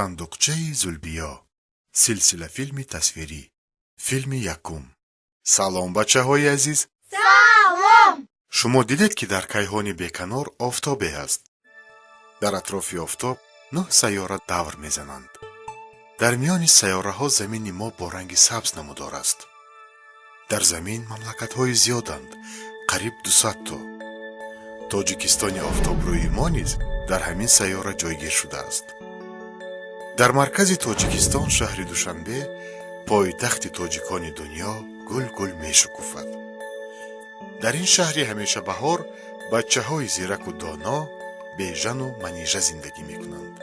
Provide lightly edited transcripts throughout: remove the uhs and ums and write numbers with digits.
Сандуқчаи Зулбиё, силсилафилми тасвирӣ, филми якум. Салом, бачаҳои азиз! Салом! Шумо дидед, ки дар кайҳони беканор офтобе ҳаст. Дар атрофи офтоб нӯҳ сайёра давр мезананд. Дар миёни сайёраҳо замини мо бо ранги сабз намудор аст. Дар замин мамлакатҳои зиёданд, қариб 200 то. Тоҷикистони офтобрӯи мо низ дар ҳамин сайёра ҷойгир шудааст. Дар маркази Тоҷикистон, шаҳри Душанбе, пойтахти тоҷикони дунё, гул-гул мешукуфад. Дар ин шаҳри ҳамешабаҳор бачаҳои зираку доно Бежану Манижа зиндагӣ мекунанд.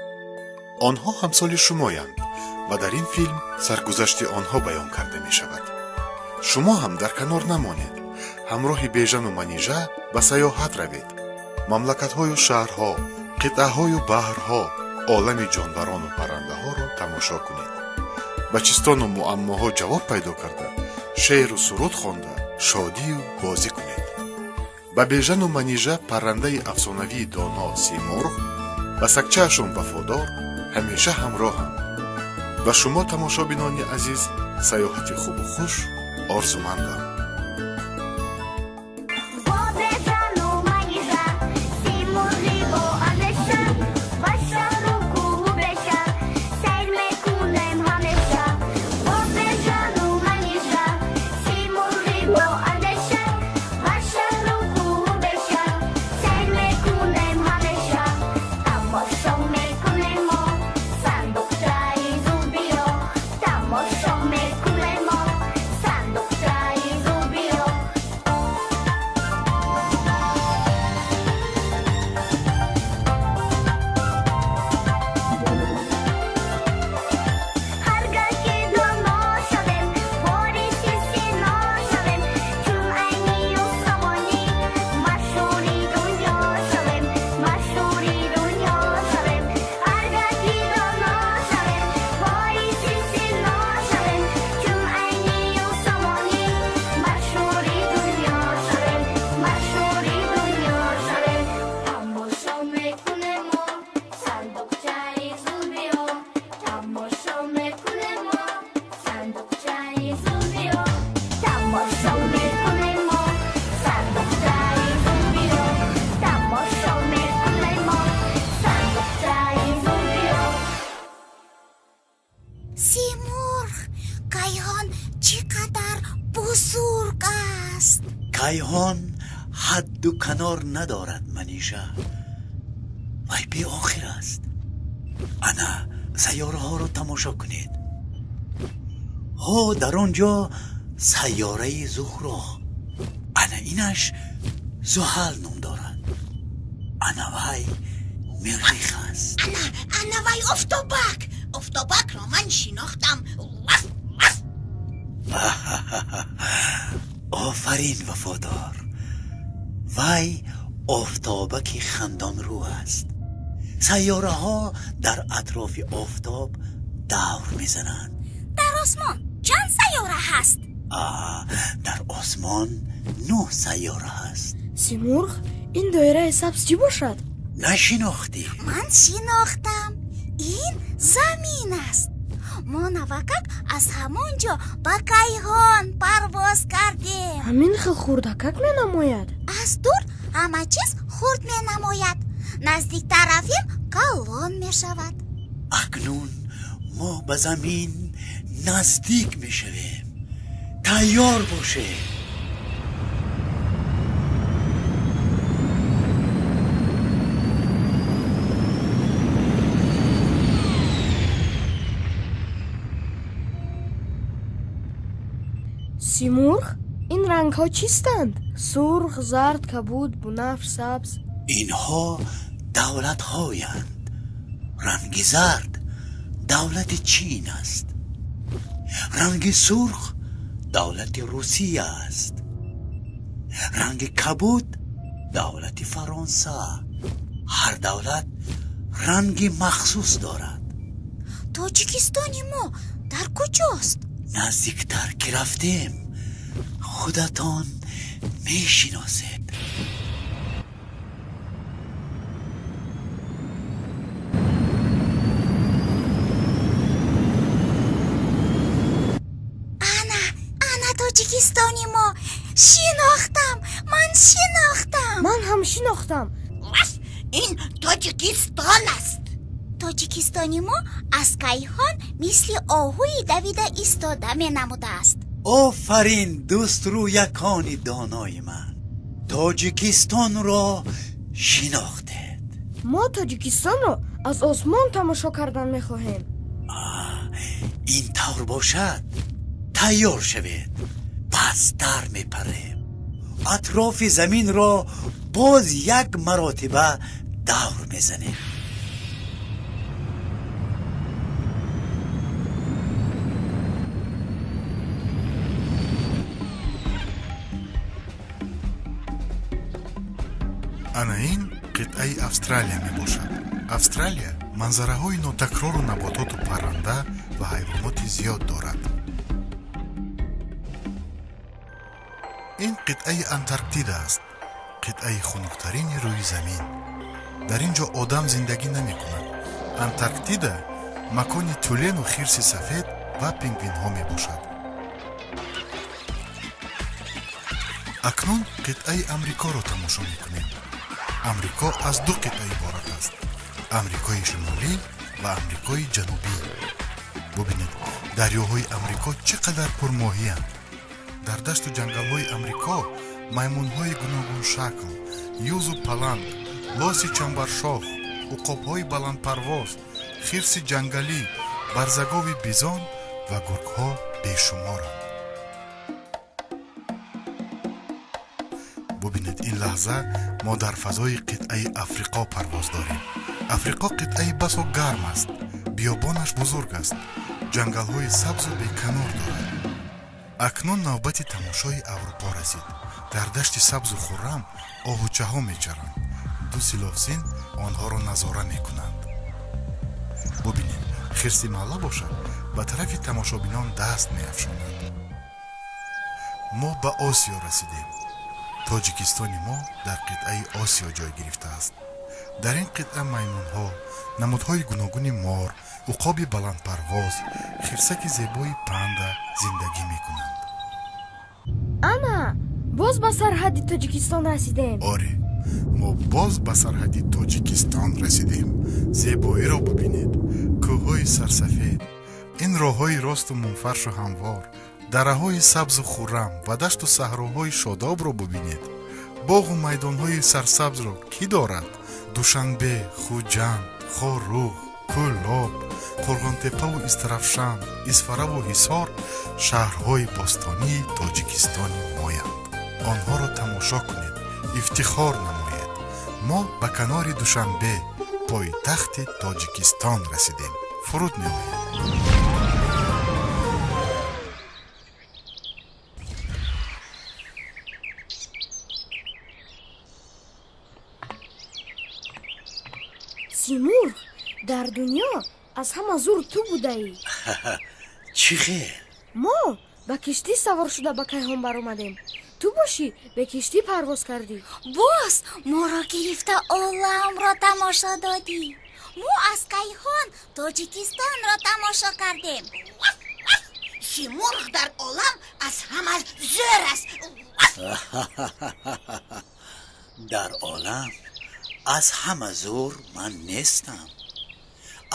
Онҳо ҳамсоли шумоянд ва дар ин филм саргузашти онҳо баён карда мешавад. Шумо ҳам дар канор намонед, ҳамроҳи Бежану Манижа ба сайёҳат равед. Мамлакатҳою шаҳрҳо, қитъаҳою баҳрҳо, олами ҷонварону паррандаҳоро тамошо кунед. Ба чистону муаммоҳо ҷавоб пайдо карда, шеъру суруд хонда, шодию бозӣ кунед. Ба Бежану Манижа паррандаи афсонавии доно Симурғ ба сагчаашон вафодор ҳамеша ҳамроҳанд. Ба шумо, тамошобинони азиз, сайёҳати хубу хуш орзумандам. Бо Бежану Манижа, Симурғи бо андеша, ба шаҳру кӯҳу беша сайр мекунем ҳамеша. Бо Бежану Манижа, Симурғи бо андеша, ба шаҳру кӯҳу беша сайр мекунем ҳамеша. Тамошо мекунем мо сандуқчаи Зулбиё, тамошо мекунем мо сандуқчаи Зулбиё. Ҳар гаҳ ки доно шавем, вориси сино шавем, чун Айнию Сомонӣ машҳури дунё шавем, машҳури дунё шавем. Ҳар гаҳ ки доно шавем, вориси сино шавем, чун Айнию Сомонӣ машҳури дунё шавем, машҳури дунё шавем. Тамошо мекунем мо сандуқчаи Зулбиё, тамошо мекунем мо сандуқчаи Зулбиё, тамошо мекунем мо сандуқчаи Зулбиё, тамошо мекунем мо сандуқчаи Зулбиё. Симурғ, кайҳон чӣ қадар бузург аст! Кайҳон ҳадду канор надорад, Манижа. Вай беохир аст. Ана сайёраҳоро тамошо кунед. Ҳо, дар он ҷо сайёраи Зуҳро, ана инаш Зуҳал ном дорад, ана вай Миррих аст. Ана, ана вай офтобак! Офтобакро ман шинохтам. Ваф, ваф! Офарин, вафодор! Вай офтобаки хандонрӯ аст. Сайёраҳо дар атрофи офтоб давр мезананд. Дар осмон чанд сайёра ҳаст? Дар осмон нӯҳ сайёра ҳаст. Симурғ, ин доираи сабз чӣ бошад? Нашинохтӣ? Ман шинохтам, ин замин аст. Мо навакак аз ҳамон ҷо ба кайҳон парвоз кардем. Ҳамин хел хурдакак менамояд. Аз дур ҳама чиз хурд менамояд, наздиктар рафем, калон мешавад. Акнун мо ба замин наздик мешавем, тайёр бошед. Симурғ, ин рангҳо чистанд? Сурх, зард, кабуд, бунафш, сабз. Инҳо давлатҳоянд. Ранги зард давлати Чин аст, ранги сурх давлати Русия аст, ранги кабуд давлати Фаронса. Ҳар давлат ранги махсус дорад. Тоҷикистони мо дар куҷост? Наздиктар ки рафтем, худатон мешиносед. Тоҷикистони мо. Шинохтам, ман шинохтам. Ман ҳам шинохтам. Ин Тоҷикистон аст. Тоҷикистони мо аз кайҳон мисли оҳуи давида истода менамудааст. Офарин, дӯстрӯякони донои ман, Тоҷикистонро шинохтед. Мо Тоҷикистонро аз осмон тамошо кардан мехоҳем. Ин тавр бошад, тайёр шавед, пасттар мепарем, атрофи заминро боз як маротиба давр мезанем. Ана ин қитъаи Австралия мебошад. Австралия манзараҳои нотакрору набототу парранда ва ҳайвоноти зиёд дорад. Ин қитъаи Антарктида аст, қитъаи хунуктарини рӯи замин. Дар ин ҷо одам зиндагӣ намекунад. Антарктида макони тюлену хирси сафед ва пингвинҳо мебошад. Акнун қитъаи Амрикоро тамошо мекунем. Амрико аз ду қитъа иборат аст: Амрикои Шимолӣ ва Амрикои Ҷанубӣ. Бубинед, дарёҳои Амрико чӣ қадар пурмоҳиянд. Дар дашту ҷангалҳои Амрико маймунҳои гуногуншакл, юзу паланг, лоси чамбаршох, уқобҳои баландпарвоз, хирси ҷангалӣ, барзагови бизон ва гургҳо бешуморанд. Бубинед, ин лаҳза мо дар фазои қитъаи Африқо парвоз дорем. Африқо қитъаи басо гарм аст, биёбонаш бузург аст, ҷангалҳои сабзу беканор дорад. Акнун навбати тамошои Аврупо расид. Дар дашти сабзу хуррам оҳучаҳо мечаранд. Ду силовзин онҳоро назора мекунанд. Бубинед, хирси малла бошад, ба тарафи тамошобинон даст меафшонад. Мо ба Осиё расидем. Тоҷикистони мо дар қитъаи Осиё ҷой гирифтааст. Дар ин қитъа маймунҳо, намудҳои гуногуни мор, уқоби баландпарвоз, хирсаки зебои панда зиндагӣ мекунанд. Ана, боз ба сарҳадди Тоҷикистон расидем. Оре, мо боз ба сарҳадди Тоҷикистон расидем. Зебоиро бубинед, кӯҳҳои сарсафед, ин роҳҳои росту мунфаршу ҳамвор, дараҳои сабзу хуррам ва дашту саҳроҳои шодобро бубинед. Боғу майдонҳои сарсабзро кӣ дорад? Душанбе, Хуҷанд, Хоруғ, Кӯлоб, Қурғонтеппаву Истарафшан, Исфараву Ҳисор шаҳрҳои бостонии Тоҷикистони моянд. Онҳоро тамошо кунед, ифтихор намоед. Мо ба канори Душанбе, пойтахти Тоҷикистон расидем. Фуруд меоем. Симурғ, дар дунё аз ҳама зур ту будаӣ. Чӣ хел? Мо ба киштӣ савор шуда ба кайҳон баромадем. Ту бошӣ, бе киштӣ парвоз кардӣ. Боз моро гирифта оламро тамошо додӣ. Мо аз кайҳон Тоҷикистонро тамошо кардем. Симурғ дар олам аз ҳама зӯр аст. Дар олам аз ҳама зӯр ман нестам.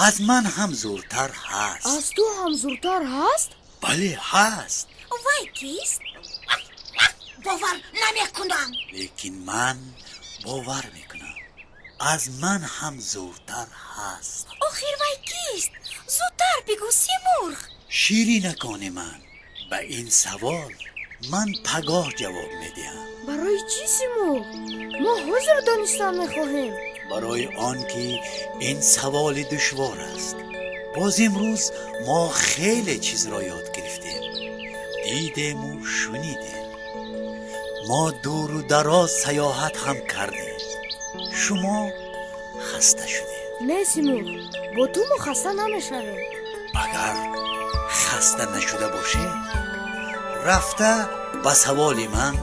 Аз ман ҳам зӯртар ҳаст. Аз ту ҳам зӯртар ҳаст? Бале, ҳаст. Вай кист? Бовар намекунам. Лекин ман бовар мекунам. Аз ман ҳам зӯртар ҳаст. Охир вай кист? Зудтар бигӯ, Симурғ. Ширинакони ман, ба ин савол ман пагоҳ ҷавоб медиҳам. Барои чӣ, Симурғ? Мо ҳозир донистан мехоҳем. Барои он ки ин саволи душвор аст. Боз имрӯз мо хеле чизро ёд гирифтем, дидему шунидем. Мо дуру дароз саёҳат ҳам кардем. Шумо хаста шудед. Не, Симурғ, бо ту мо хаста намешавем. Агар хаста нашуда бошед, рафта ба саволи ман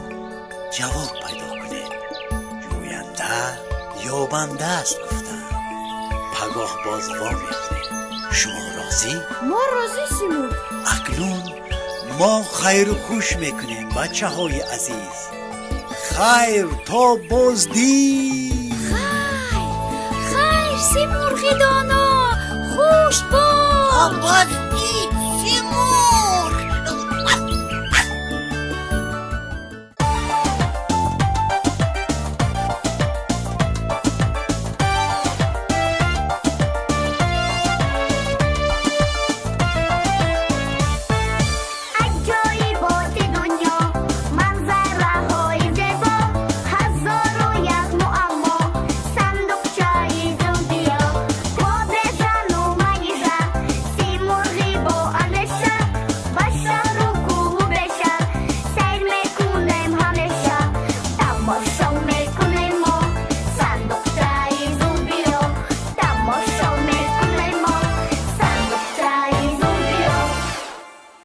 ҷавоб пайдо кунед. Ҷӯянда ёбанда аст, гуфтам. Пагоҳ боз во мехӯрем. Шумо розӣ? Мо розӣ, Симурғ. Акнун Мо хайру хуш мекунем, бачаҳои азиз. Хайр, то боздид. Хайр, хайр, Симурғи доно, хуш бош. Боз.